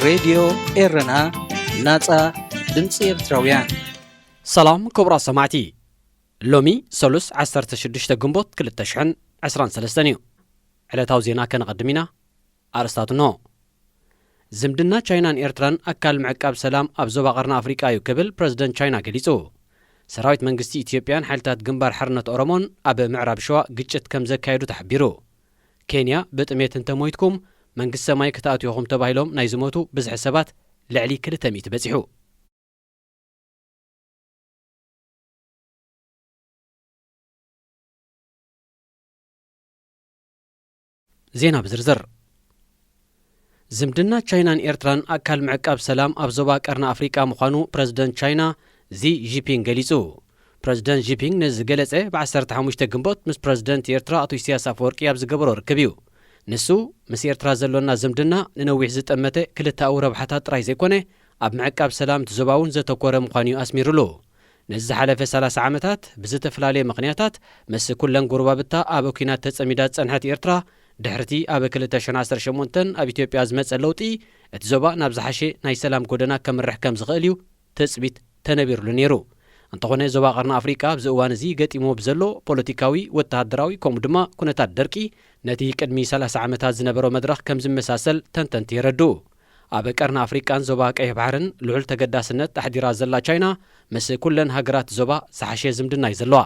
ሬድዮ ኤረና፣ ናጻ ድምጺ ኤርትራውያን። ሰላም ክቡራት ሰማዕቲ፣ ሎሚ ሰሉስ ዓሰርተ ሽዱሽተ ግንቦት ክልተ ሽሕን ዕስራን ሰለስተን እዩ። ዕለታዊ ዜና ከነቐድም ኢና። ኣርእስታቱ እንሆ። ዝምድና ቻይናን ኤርትራን ኣካል ምዕቃብ ሰላም ኣብ ዞባ ቀርኒ ኣፍሪቃ እዩ ክብል ፕረዚደንት ቻይና ገሊጹ። ሰራዊት መንግስቲ ኢትዮጵያን ሓይልታት ግንባር ሓርነት ኦሮሞን ኣብ ምዕራብ ሸዋ ግጭት ከም ዘካየዱ ተሓቢሩ። ኬንያ ብጥሜት እንተሞይትኩም መንግስቲ ሰማይ ክትኣትዩ ኢኹም ተባሂሎም ናይ ዝሞቱ ብዝሒ ሰባት ልዕሊ ክልተ ሚእቲ በጺሑ። ዜና ብዝርዝር። ዝምድና ቻይናን ኤርትራን ኣካል ምዕቃብ ሰላም ኣብ ዞባ ቀርኒ ኣፍሪቃ ምዃኑ ፕረዚደንት ቻይና ዚ ጂፒንግ ገሊጹ። ፕረዚደንት ጂፒንግ ነዚ ዝገለጸ ብ ዓሰርተ ሓሙሽተ ግንቦት ምስ ፕረዚደንት ኤርትራ ኣቶ ኢሳያስ ኣፈወርቂ ኣብ ዝገበሮ ርክብ እዩ። ንሱ፣ ምስ ኤርትራ ዘሎና ዝምድና ንነዊሕ ዝጠመተ ክልተኣዊ ረብሓታት ጥራይ ዘይኮነ፣ ኣብ ምዕቃብ ሰላም እቲ ዞባ እውን ዘተኮረ ምዃኑ እዩ ኣስሚሩሉ። ነዚ ዝሓለፈ ሰላሳ ዓመታት ብዝተፈላለየ ምኽንያታት ምስ ኩለን ጎረባብታ ኣብ ኲናት ተጸሚዳ ዝጸንሐት ኤርትራ፣ ድሕርቲ ኣብ ክልተ ሽሕን ዓሰርተ ሸሞንተን ኣብ ኢትዮጵያ ዝመጸ ለውጢ፣ እቲ ዞባ ናብ ዝሓሸ ናይ ሰላም ጎደና ከምርሕ ከም ዝኽእል እዩ ትጽቢት ተነቢሩሉ ነይሩ። እንተኾነ፣ ዞባ ቀርኒ ኣፍሪቃ ኣብዚ እዋን እዚ ገጢሞ ብዘሎ ፖለቲካዊ፣ ወተሃደራዊ፣ ከምኡ ድማ ኩነታት ደርቂ፣ ነቲ ቅድሚ ሰላሳ ዓመታት ዝነበሮ መድረኽ ከም ዝመሳሰል ተንተንቲ የረድኡ። ኣብ ቀርኒ ኣፍሪቃን ዞባ ቀይሕ ባሕርን ልዑል ተገዳስነት ኣሕዲራ ዘላ ቻይና፣ ምስ ኩለን ሃገራት ዞባ ዝሓሸ ዝምድና እዩ ዘለዋ።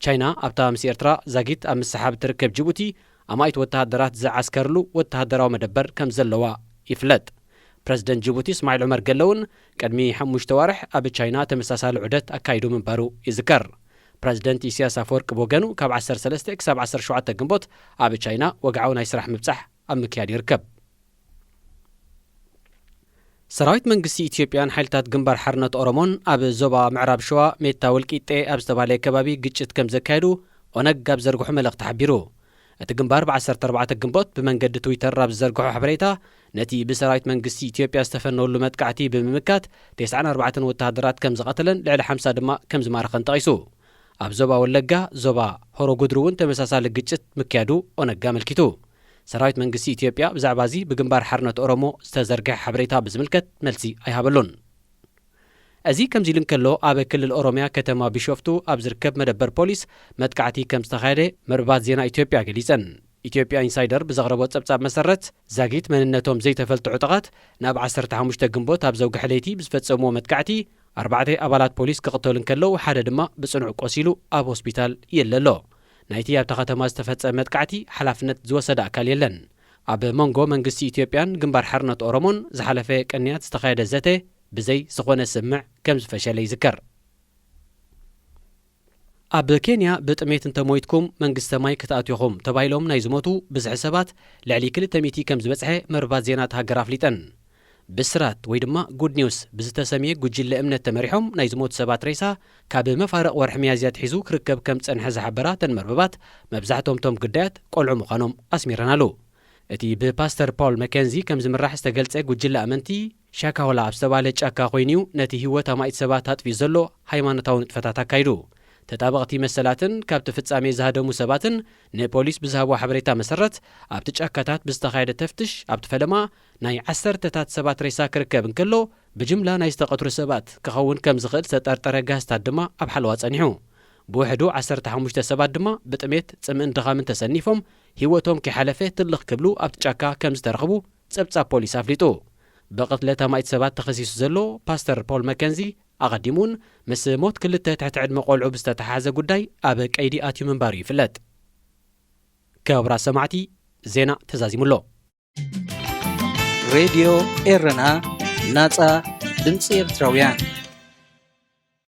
ቻይና ኣብታ ምስ ኤርትራ ዛጊት ኣብ ምስሓብ እትርከብ ጅቡቲ፣ ኣማኢት ወተሃደራት ዝዓስከርሉ ወተሃደራዊ መደበር ከም ዘለዋ ይፍለጥ። ፕረዚደንት ጅቡቲ እስማዒል ዑመር ገለ እውን ቅድሚ ሓሙሽተ ዋርሕ ኣብ ቻይና ተመሳሳሊ ዑደት ኣካይዱ ምንባሩ ይዝከር። ፕረዚደንት ኢሳያስ ኣፈወርቂ ብወገኑ፣ ካብ ዓሰርተ ሰለስተ ክሳብ ዓሰርተ ሸውዓተ ግንቦት ኣብ ቻይና ወግዓዊ ናይ ስራሕ ምብጻሕ ኣብ ምክያድ ይርከብ። ሰራዊት መንግስቲ ኢትዮጵያን ሓይልታት ግንባር ሓርነት ኦሮሞን ኣብ ዞባ ምዕራብ ሸዋ ሜታ ወልቂጤ ኣብ ዝተባህለ ከባቢ ግጭት ከም ዘካየዱ ኦነግ ኣብ ዘርግሑ መልእኽቲ ሓቢሩ። እቲ ግንባር ብ ዓሰርተ ኣርባዕተ ግንቦት ብመንገዲ ትዊተር ኣብ ዝዘርግሖ ሓበሬታ፣ ነቲ ብሰራዊት መንግስቲ ኢትዮጵያ ዝተፈነወሉ መጥቃዕቲ ብምምካት፣ ተስዓን ኣርባዕተን ወተሃደራት ከም ዝቐተለን ልዕሊ ሓምሳ ድማ ከም ዝማረኸን ጠቒሱ። ኣብ ዞባ ወለጋ፣ ዞባ ሆሮ ጉድሩ እውን ተመሳሳሊ ግጭት ምክያዱ ኦነግ ኣመልኪቱ። ሰራዊት መንግስቲ ኢትዮጵያ ብዛዕባ እዚ ብግንባር ሓርነት ኦሮሞ ዝተዘርግሐ ሓበሬታ ብዝምልከት መልሲ ኣይሃበሉን። እዚ ከምዚ ኢሉ እንከሎ፣ ኣብ ክልል ኦሮምያ ከተማ ቢሾፍቱ ኣብ ዝርከብ መደበር ፖሊስ መጥቃዕቲ ከም ዝተኻየደ መርበባት ዜና ኢትዮጵያ ገሊጸን። ኢትዮጵያ ኢንሳይደር ብዘቕረቦ ጸብጻብ መሰረት፣ ዛጊት መንነቶም ዘይተፈልጡ ዕጡቓት ናብ ዓሰርተ ሓሙሽተ ግንቦት ኣብ ዘውግሐ ለይቲ ብዝፈጸምዎ መጥቃዕቲ፣ ኣርባዕተ ኣባላት ፖሊስ ክቕተሉ እንከለዉ፣ ሓደ ድማ ብጽኑዕ ቆሲሉ ኣብ ሆስፒታል የለ ኣሎ። ናይቲ ኣብታ ከተማ ዝተፈጸመ መጥቃዕቲ ሓላፍነት ዝወሰደ ኣካል የለን። ኣብ መንጎ መንግስቲ ኢትዮጵያን ግንባር ሓርነት ኦሮሞን ዝሓለፈ ቅንያት ዝተኻየደ ዘተ ብዘይ ዝኾነ ስምዕ ከም ዝፈሸለ ይዝከር። ኣብ ኬንያ ብጥሜት እንተሞይትኩም መንግስተ ማይ ክትኣትዩ ኢኹም ተባሂሎም ናይ ዝሞቱ ብዝሒ ሰባት ልዕሊ ክልተ ሚእቲ ከም ዝበጽሐ መርባት ዜና እታ ሃገር ኣፍሊጠን። ብስራት ወይ ድማ ጉድ ኒውስ ብዝተሰምየ ጉጅለ እምነት ተመሪሖም ናይ ዝሞቱ ሰባት ሬሳ ካብ መፋርቕ ወርሒ ሚያዝያ ኣትሒዙ ክርከብ ከም ዝጸንሐ ዝሓበራ እተን መርበባት፣ መብዛሕትኦም እቶም ግዳያት ቆልዑ ምዃኖም ኣስሚረናሉ። እቲ ብፓስተር ፖል መኬንዚ ከም ዝምራሕ ዝተገልጸ ጉጅለ ኣመንቲ፣ ሻካሆላ ኣብ ዝተባህለ ጫካ ኮይኑ እዩ ነቲ ህይወት ኣማኢት ሰባት ኣጥፊኡ ዘሎ ሃይማኖታዊ ንጥፈታት ኣካይዱ። ተጣበቕቲ መሰላትን ካብቲ ፍጻሜ ዝሃደሙ ሰባትን ንፖሊስ ብዝሃብዎ ሓበሬታ መሰረት፣ ኣብቲ ጫካታት ብዝተኻየደ ተፍትሽ፣ ኣብቲ ፈለማ ናይ ዓሰርተታት ሰባት ሬሳ ክርከብ እንከሎ፣ ብጅምላ ናይ ዝተቐትሉ ሰባት ክኸውን ከም ዝኽእል ዝተጠርጠረ ጋስታት ድማ ኣብ ሓለዋ ጸኒሑ። ብውሕዱ ዓሰርተ ሓሙሽተ ሰባት ድማ ብጥሜት፣ ጽምእን ድኻምን ተሰኒፎም፣ ህይወቶም ከይሓለፈ ትልኽ ክብሉ ኣብቲ ጫካ ከም ዝተረኽቡ ጸብጻብ ፖሊስ ኣፍሊጡ። ብቕትለት ኣማኢት ሰባት ተኸሲሱ ዘሎ ፓስተር ፖል መከንዚ፣ ኣቐዲሙ እውን ምስ ሞት ክልተ ትሕቲ ዕድመ ቆልዑ ብዝተተሓሓዘ ጉዳይ ኣብ ቀይዲ ኣትዩ ምንባሩ ይፍለጥ። ክቡራት ሰማዕቲ፣ ዜና ተዛዚሙ ኣሎ። ሬድዮ ኤረና፣ ናጻ ድምጺ ኤርትራውያን።